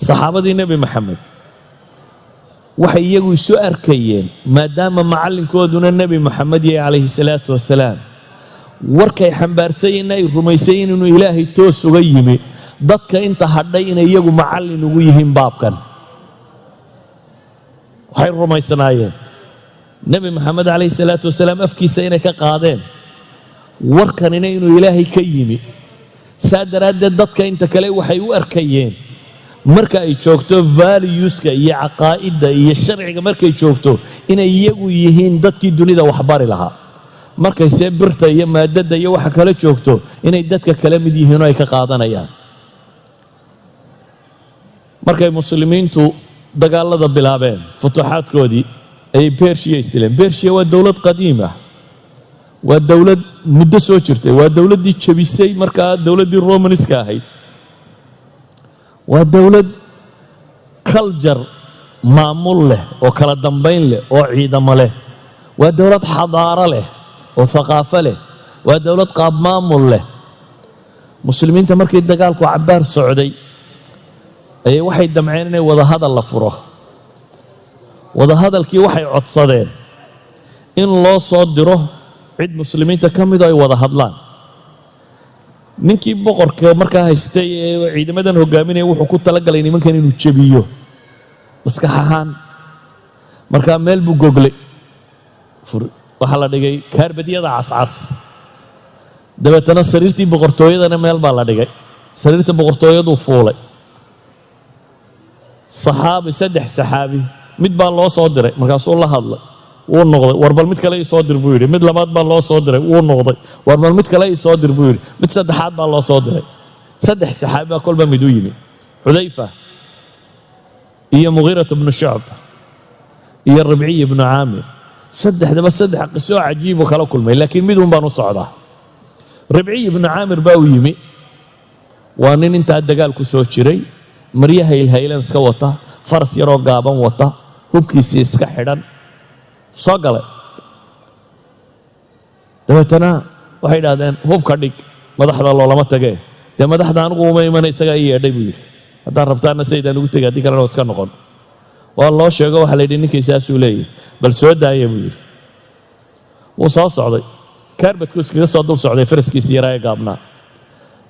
Saxaabadii Nebi Maxamed waxay iyagu isu arkayeen, maadaama macallinkooduna Nebi Moxamed yahay calayhi salaatu wasalaam, warkay xambaarsayiinna ay rumaysayiin inuu Ilaahay toos uga yimi, dadka inta hadhay inay iyagu macallin ugu yihiin baabkan. Waxay rumaysnaayeen Nebi Maxamed calayhi salaatu wasalaam afkiisa inay ka qaadeen, warkanina inuu Ilaahay ka yimi. Saa daraaddeed dadka inta kale waxay u arkayeen, marka ay joogto valueska iyo caqaa'idda iyo sharciga markay joogto, inay iyagu yihiin dadkii dunida waxbari lahaa. Markayse birta iyo maadadda iyo waxa kala joogto, inay dadka kala mid yihiin oo ay ka qaadanayaan. Markay Muslimiintu dagaalada bilaabeen, futuuxaadkoodii ayay Bershiya istileen. Bershiya waa dowlad qadiim ah, waa dowlad muddo soo jirtay, waa dowladdii jebisay markaa dowladdii Romanska ahayd, waa dowlad culture maamul leh oo kala dambayn leh oo ciidamo leh, waa dowlad xadaaro leh oo thaqaafo leh, waa dowlad qaab maamul leh. Muslimiinta markii dagaalku cabbaar socday ayay waxay damceen inay wadahadal la furo. Wadahadalkii waxay codsadeen in loo soo diro cid Muslimiinta ka midoo ay wada hadlaan. Ninkii boqorka markaa haystay ee ciidamadan hogaaminaya wuxuu ku talagalay nimankan inuu jebiyo maskax ahaan. Markaa meel buu goglay, waxaa la dhigay kaarbadyada cascas. Dabeetana sariirtii boqortooyadana meel baa la dhigay. Sariirta boqortooyaduu fuulay. Saxaabi, saddex saxaabi mid baa loo soo diray. Markaasuu la hadlay, wuu noqday. "War bal mid kale ii soo dir," buu yidhi. Mid labaad baa loo soo diray, wuu noqday. "War bal mid kale ii soo dir," buu yidhi. Mid saddexaad baa loo soo diray. Saddex saxaabi baa kolba mid u yimi: Xudayfa iyo Mugiirat bnu Shucb iyo Ribciy ibnu Caamir. Saddexdaba saddex qiso cajiibuu kala kulmay, laakiin mid un baan u socdaa. Ribciy ibnu Caamir baa u yimi. Waa nin intaa dagaal ku soo jiray, maryo haylhaylan iska wata, faras yaroo gaaban wata, hubkiisii iska xidhan, soo galay. Dabeetana waxay idhahdeen, "Hubka dhig, madaxda loolama tagee." "Dee madaxda anigu uma imana, isagaa ii yeedhay," buu yidhi. "Haddaan rabtaana saydaan ugu tegay, haddii kalena waa iska noqon." Waa loo sheego, waxaa la yidhi, "Ninkii saasuu leeyahy, bal soo daaya," buu yidhi. Wuu soo socday, carpetku iskaga soo dul socday faraskiisii yaraa ee gaabnaa.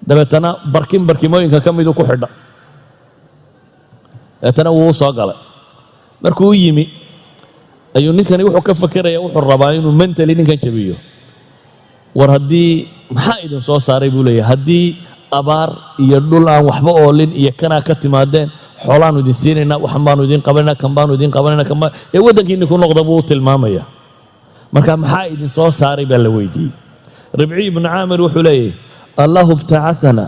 Dabeetana barkin barkimooyinka ka miduu ku xidha. Dabeetana wuu u soo galay. Markuu u yimi ayuu ninkani wuxuu ka fakeraya, wuxuu rabaa inuu mentally ninkan jabiyo. "War haddii maxaa idin soo saaray?" buu leeyahay. "Haddii abaar iyo dhul aan waxba oolin iyo kanaa ka timaadeen, xoolaanu idin siinaynaa, waxan baanu idin qabanayna, kan baanu idin qabanayna, kan baa ee waddankiinni ku noqda," buu u tilmaamaya. "Marka maxaa idin soo saaray?" baa la weydiiyey. Ribciy ibnu Caamir wuxuu leeyahay, "الله ابتعثنا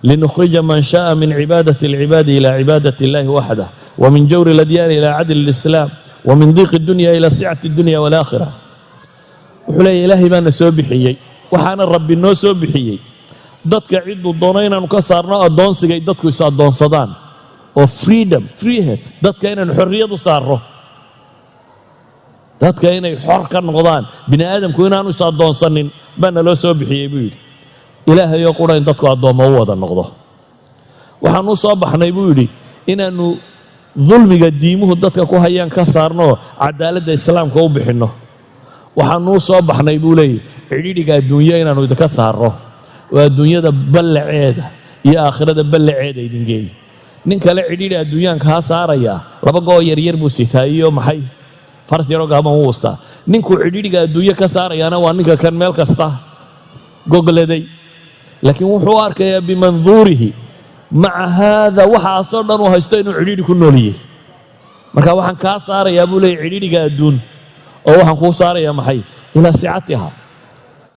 لنخرج من شاء من عبادة العباد إلى عبادة الله وحده، ومن جور الأديان إلى عدل الإسلام، ومن ضيق الدنيا إلى سعة الدنيا والآخرة." Wuxuu leeyahy, "Ilaahay baana soo bixiyey, waxaana Rabbi noo soo bixiyey dadka cidduu doono inaanu ka saarno addoonsigay dadku is addoonsadaan, oo freedom, freehet, dadka inaanu xorriyad u saarno, dadka inay xor ka noqdaan, bini aadamku inaanu is addoonsanin baa naloo soo bixiyey," buu yidhi. "Ilaahayoo qura in dadku addoommo u wada noqdo waxaanu soo baxnay," buu yidhi, "inaannu dulmiga diimuhu dadka ku hayaan ka saarno, cadaaladda Islaamka u bixinno. Waxaanuu soo baxnay," buu leeyahy, "cidhidhiga adduunyo inaannu idinka saarno oo adduunyada ballaceeda iyo aakhirada ballaceeda idin geeyo. Nin kale cidhidhi adduunyaan kaa saarayaa, laba goo yaryar buu sitaa iyo maxay, faras yaroo gaaban u wustaa. Ninkuu cidhidhiga adduunyo ka saarayaana waa ninka kan meel kasta gogladay." Laakiin wuxuu u arkayaa بمنظوره مع هذا waxaasoo dhan uu haysto inuu cidhidhi ku nooliyey. "Marka waxaan kaa saarayaa," buu leeyay, "cidhidhiga adduun, oo waxaan kuu saarayaa maxay, إلى سعتها."